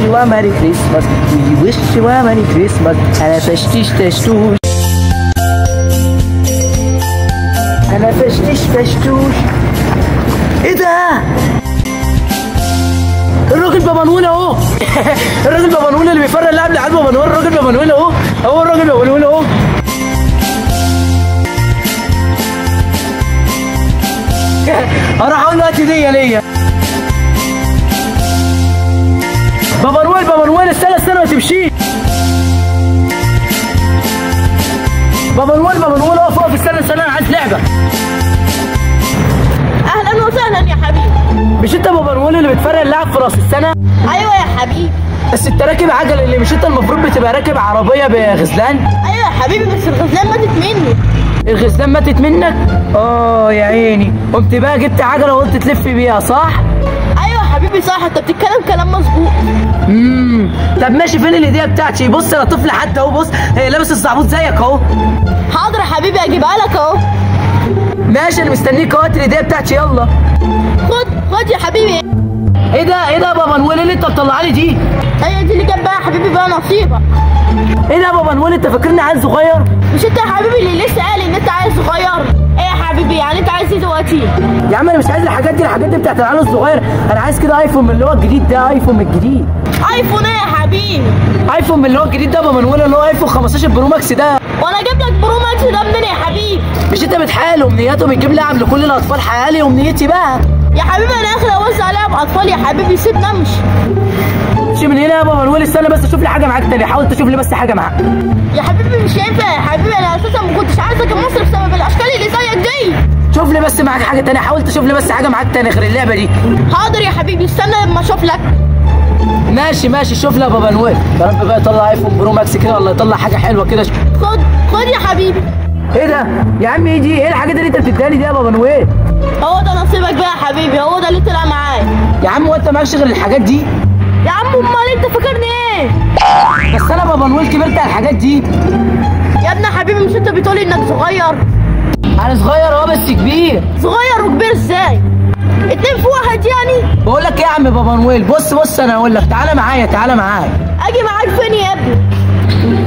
you a Merry Christmas. We wish you a Merry Christmas. انا فشتيش تشتوش، انا فشتيش فشتوش. ايه ده؟ الراجل بابا نويل اهو. الراجل بابا نويل اللي بيفرق اللعب لعيال بابا نويل. الراجل بابا نويل اهو، اهو الراجل بابا نويل اهو. هروح اقول له هات هديه ليا. بابا نويل بابا نويل، استنى استنى ما تمشيش. بابا نويل بابا نويل، اقف اقف، استنى استنى، انا عايز لعبه. اهلا وسهلا يا حبيبي. مش انت بابا نويل اللي بتفرق اللعب في راس السنة؟ ايوه يا حبيبي. بس انت راكب عجل، اللي مش انت المفروض بتبقى راكب عربية بغزلان؟ ايوه يا حبيبي، بس الغزلان ماتت مني. الغزلان ماتت منك؟ اه يا عيني. قمت بقى جبت عجله وقلت تلف بيها، صح؟ ايوه يا حبيبي صح، انت بتتكلم كلام مظبوط. طب ماشي، فين الهدية بتاعتي؟ بص انا طفل حتى اهو، بص لابس الزعبوط زيك اهو. حاضر يا حبيبي اجيبها لك اهو. ماشي انا مستنيك اهو، هات الهدية بتاعتي يلا. خد خد يا حبيبي. ايه ده؟ ايه ده يا بابا نويل؟ اللي انت مطلعها لي دي؟ ايوه دي اللي جت بقى يا حبيبي، بقى نصيبك. ايه ده يا بابا نويل؟ انت فاكرني عيل صغير؟ مش انت يا حبيبي اللي لسه قال ان انت عيل صغير؟ ايه يا حبيبي يعني انت عايز ايه دلوقتي؟ يا عم انا مش عايز الحاجات دي، الحاجات دي بتاعت العيال الصغير. انا عايز كده ايفون من اللي هو الجديد ده، ايفون الجديد. ايفون ايه يا حبيبي؟ ايفون من اللي هو الجديد ده يا بابا نويل، اللي هو ايفون 15 Pro Max ده. وانا اجيب لك Pro Max ده منين يا حبيبي؟ مش انت بتحقق امنياته، بتجيب لعب لكل الاطفال؟ حقق لي امنيتي بقى يا حبيبي. انا اخر اوزع لعب اطفال يا حبيبي، سيبني امشي. امشي من هنا يا بابا نويل. استنى بس اشوف لي حاجة معاك تاني، حاول تشوف لي بس حاجة معاك. يا حبيبي مش هينفع يا حبيبي، انا اساسا ما كنتش عايزك مصر بسبب الاشكال اللي زيك دي. شوف لي بس معاك حاجة تانية، حاول تشوف لي بس حاجة معاك تاني غير اللعبة دي. حاضر يا حبيبي، استنى لما اشوف لك. ماشي ماشي، شوف لي يا بابا نويل. يا رب بقى يطلع ايفون Pro Max كده، ولا يطلع حاجة حلوة كده. خد خد يا حبيبي. ايه ده يا عم؟ ايه دي؟ ايه الحاجات اللي انت بتديها لي دي يا بابا نويل؟ هو ده نصيبك بقى يا حبيبي، هو ده اللي طلع معايا. يا عم وانت معكش غير الحاجات دي؟ يا عم امال انت فاكرني ايه؟ بس انا بابا نويل كبرت على الحاجات دي. يا ابني حبيبي مش انت بتقولي انك صغير؟ انا صغير اه بس كبير. صغير وكبير ازاي؟ 2 في 1 يعني؟ بقول لك ايه يا عم بابا نويل، بص بص انا هقول لك، تعالى معايا تعالى معايا. اجي معاك فين يا ابني؟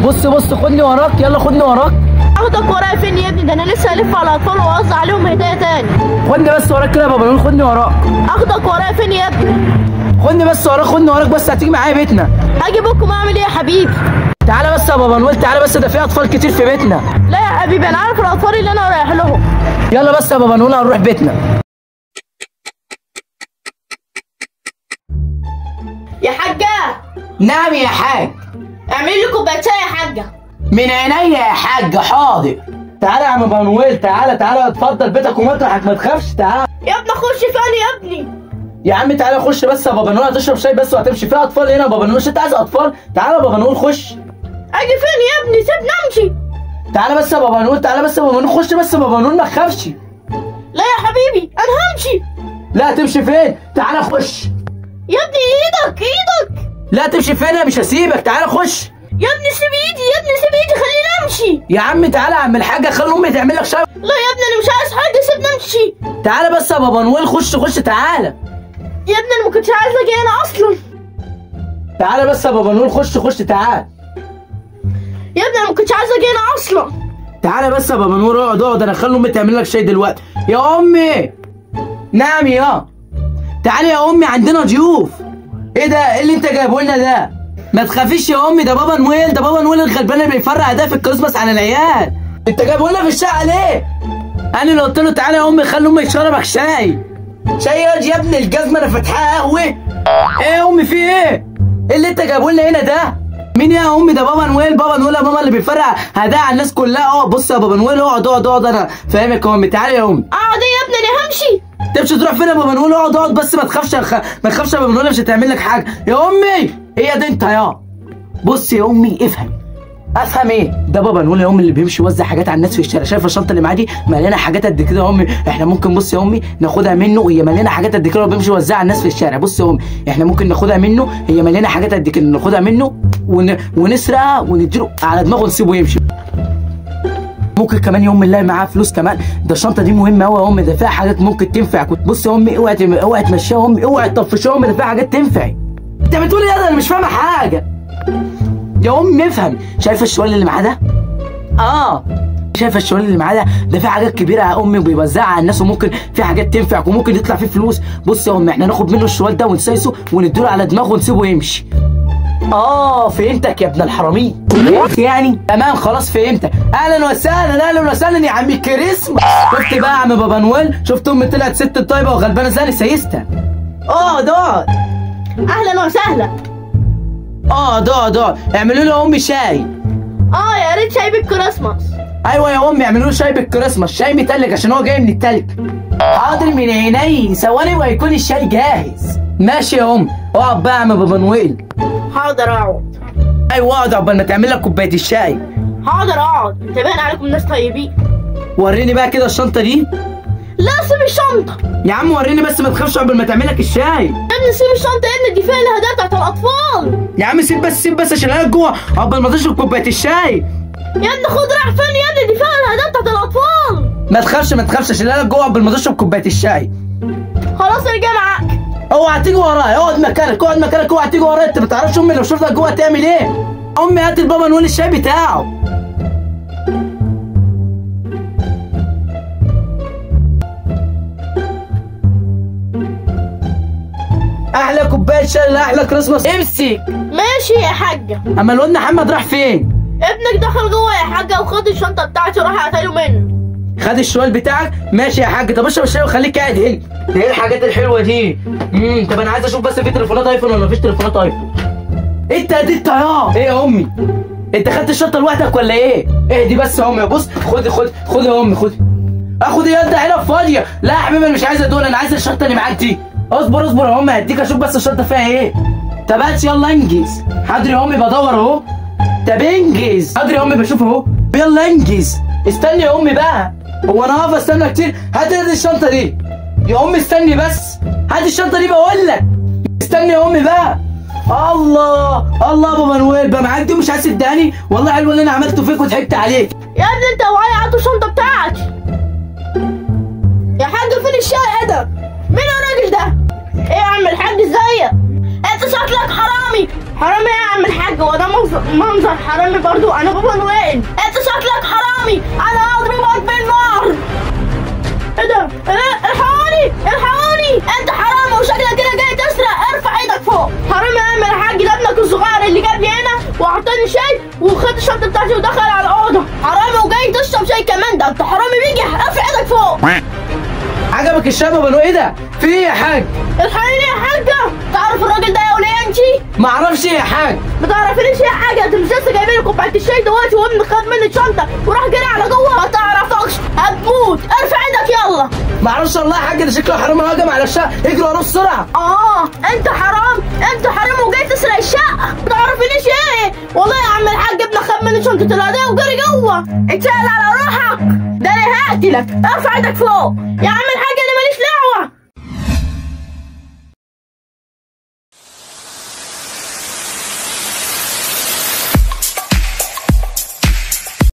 بص بص خدني وراك، يلا خدني وراك. اخدك ورايا فين يا ابني؟ ده انا لسه الف على الاطفال واوزع عليهم هدايا تاني. خدني بس وراك كده يا بابا نويل، خدني وراك. اخدك ورايا فين يا ابني؟ خدني بس وراك، خدني وراك بس، هتيجي معايا بيتنا. هاجي بكم اعمل ايه يا حبيبي؟ تعالى بس يا بابا نويل، تعالى بس، ده في اطفال كتير في بيتنا. لا يا حبيبي انا عارف الاطفال اللي انا رايح لهم. يلا بس يا بابا نويل هنروح بيتنا. يا حاجة. نعم يا حاج. اعملي لي كوباية شاي يا حاجة. من عينيا يا حاج، حاضر. تعالى يا عم بابا نويل، تعالى تعالى، اتفضل بيتك ومطرحك، ما تخافش، تعالى. يا ابني خش فين يا ابني؟ يا عم تعالى خش بس يا بابا نويل، هتشرب شاي بس وهتمشي. في اطفال هنا يا بابا نويل، مش انت عايز اطفال؟ تعالى يا بابا نويل خش. اجي فين يا ابني؟ سيبني امشي. تعالى بس يا بابا نويل، تعالى بس يا بابا نويل، خش بس يا بابا نويل، ما تخافش. لا يا حبيبي انا همشي. لا تمشي فين؟ تعالى خش. يا ابني ايدك ايدك. لا تمشي فين؟ انا مش هسيبك، تعالى خش. يا ابني سيب ايدي، يا ابني سيب ايدي، خليني امشي. يا عم تعالى يا عم الحاجة، خلي امي تعمل لك شاي. لا يا ابني انا مش عايز حاجة، سيبني امشي. تعالى بس يا بابا نويل، خش خش تعالى. يا ابني انا ما كنتش عايز اجي هنا اصلا. تعالى بس يا بابا نويل، خش خش تعالى. يا ابني انا ما كنتش عايز اجي هنا اصلا. تعالى بس يا بابا نويل، اقعد اقعد، انا خلي امي تعمل لك شاي دلوقتي. يا امي. نعم يا. تعالي يا امي عندنا ضيوف. ايه ده؟ ايه اللي انت جايبه لنا ده؟ ما تخافيش يا امي، ده بابا نويل، ده بابا نويل الغلبان اللي بيفرق ده في الكريسماس على العيال. انت جايبه لنا في الشقة ليه؟ انا اللي قلت له تعالى يا امي خلي امي تشربك شاي. شاي يا ابن الجزمة، انا فاتحها قهوة. ايه يا امي في ايه؟ ايه اللي انت جايبه لنا هنا ده؟ مين يا امي؟ ده بابا نويل، بابا نويل يا ماما اللي بيفرق هدايا على الناس كلها. اقعد بص يا بابا نويل، اقعد اقعد اقعد، انا فاهمك يا امي. تعالى يا امي. اقعد ايه يا ابني؟ انا همشي. تمشي تروح فين يا بابا نويل؟ اقعد اقعد بس، ما تخافش ما تخافش يا بابا نويل، مش هتعمل لك حاجة. يا امي ايه يا دي انت يا؟ بص يا امي افهم. افهم ايه؟ ده بابا نويل يا امي اللي بيمشي يوزع حاجات على الناس في الشارع. شايفه الشنطة اللي معاه دي؟ مليانة حاجات قد كده يا امي. احنا ممكن بص يا امي ناخدها منه، هي مليانة حاجات قد كده وبيمشي يوزعها على الناس في الشارع. بص يا امي احنا ممكن ناخدها منه، هي مليانة حاجات قد كده، ناخدها منه ونسرقها ونديله على دماغه ونسيبه يمشي. ممكن كمان يا امي نلاقي معاه فلوس كمان. ده الشنطة دي مهمة قوي يا امي، ده فيها حاجات ممكن تنفع. بص يا امي اوعي اوعي تمشيها يا امي، اوعي تطفشيها يا امي، ده فيها حاجات تنفع. انت بتقول ايه؟ انا مش فاهمه حاجة. يا امي افهم، شايفه الشوال اللي معاه ده؟ اه شايفه الشوال اللي معاه ده؟ ده في حاجات كبيرة يا امي وبيوزعها على الناس، وممكن في حاجات تنفعك وممكن يطلع فيه فلوس. بص يا امي احنا ناخد منه الشوال ده ونسايسه ونديله على دماغه ونسيبه يمشي. اه فهمتك يا ابن الحرامية يعني، تمام خلاص فهمتك. اهلا وسهلا اهلا وسهلا يا عم كريسماس. شفت بقى يا عم بابا نويل؟ شفت امي طلعت ست طيبة وغلبانه زي سايستها. اقعد اقعد. اهلا وسهلا. اقعد اقعد اقعد، اعملوا له امي شاي. اه يا ريت شاي بالكريسماس. ايوه يا امي اعملوا له شاي بالكريسماس، شاي متلج عشان هو جاي من التلج. حاضر من عيني، ثواني وهيكون الشاي جاهز. ماشي يا امي، اقعد بقى يا عم بابا نويل. حاضر اقعد. ايوه اقعد عقبال ما تعمل لك كوباية الشاي. حاضر اقعد، انت باين عليكم ناس طيبين. وريني بقى كده الشنطة دي. لا سيب الشنطة يا عم، وريني بس ما تخافش عقبال ما تعمل لك الشاي. يا ابني سيب الشنطة يا ابني، دي فيها الهدايا بتاعت الاطفال. يا عم سيب بس سيب بس عشان انا جوه عقبال ما تشرب كوباية الشاي. يا ابني خد راح فين يا ابني، دي فيها الهدايا بتاعت الاطفال. ما تخافش ما تخافش عشان انا جوه قبل ما تشرب كوباية الشاي. خلاص انا جاي معاك. اوعى تيجي ورايا، اقعد مكانك اقعد مكانك، اوعى تيجي ورايا، انت ما تعرفش امي لو شفتك جوه تعمل ايه. امي هات البابا نقول الشاي بتاعه. احلى كوباية شاي لاحلى كريسماس. امسك. ماشي يا حاجة. اما الواد محمد راح فين؟ ابنك دخل جوه يا حاجة وخد الشنطة بتاعتي وراح قتله منه. خد الشوال بتاعك؟ ماشي يا حاج. طب اشرب الشاي وخليك قاعد هنا. ده ايه الحاجات الحلوة دي؟ طب انا عايز اشوف بس في تليفونات ايفون ولا مفيش تليفونات ايفون. انت دي الطيارة. ايه يا امي؟ انت خدت الشنطة لوحدك ولا ايه؟ اهدي بس يا امي. بص خد خد خد يا امي خد. اخد ايه انت علب فاضية؟ لا يا حبيبي انا مش عايز دول، انا عايز الشنطة اللي معاك دي. اصبر اصبر يا امي هديك اشوف بس الشنطة فيها ايه. طب هات يلا انجز. حاضر يا امي بدور اهو. طب انجز. حاضر يا امي بشوف اهو. يلا انجز. استني يا امي بقى، هو انا هقف استنى كتير؟ هات الشنطة دي يا امي. استني بس، هات الشنطة دي بقول لك. استني يا امي بقى. الله الله بابا نويل بقى معاك دي ومش عايز تداني؟ والله حلو اللي انا عملته فيك وضحكت عليك. يا ابني انت وعي هاتوا الشنطة بتاعتي. يا حاج فين الشاي ده؟ مين الراجل ده؟ ايه يا عم الحاج ازيك؟ انت شكلك حرامي. حرامي ايه يا عم الحاج؟ هو ده منظر حرامي برضو؟ انا بابا نويل. انت شكلك حرامي، انا هضربك بالنار. ايه ده؟ ايه؟ الحقوني الحقوني، انت حرامي وشكلك كده جاي تسرق. ارفع ايدك فوق. حرامي يا عم الحاج، ده ابنك الصغير اللي جاب لي هنا وعطاني شاي وخد الشنطة بتاعتي ودخل على الاوضة. حرامي وجاي تشرب شاي كمان، ده انت حرامي بيجي. ارفع ايدك فوق. عجبك الشاي يا بابا نويل؟ ايه ده؟ في ايه يا حاج؟ الحقيني يا حاجة. تعرف الراجل ده يا وليه انتي؟ ما اعرفش يا حاج. ما تعرفينيش يا حاجة؟ انت مش لسه جايبين لي كوباية الشاي دلوقتي وابني خد مني الشنطة وراح جري على جوه؟ ما تعرفكش، هتموت. ارفع ايدك يلا. ما اعرفش والله يا حاج، ده شكله حرامي هجم على الشقة، اجري وراه بسرعة. اه انت حرام، انت حرام وجاي تسرق الشقة. ما تعرفينيش ايه؟ والله يا عم الحاج ابنك خد مني شنطة الهدايا وجري جوه. اتشال على روحك، ده انا هقتلك. ارفع ايدك فوق يا عم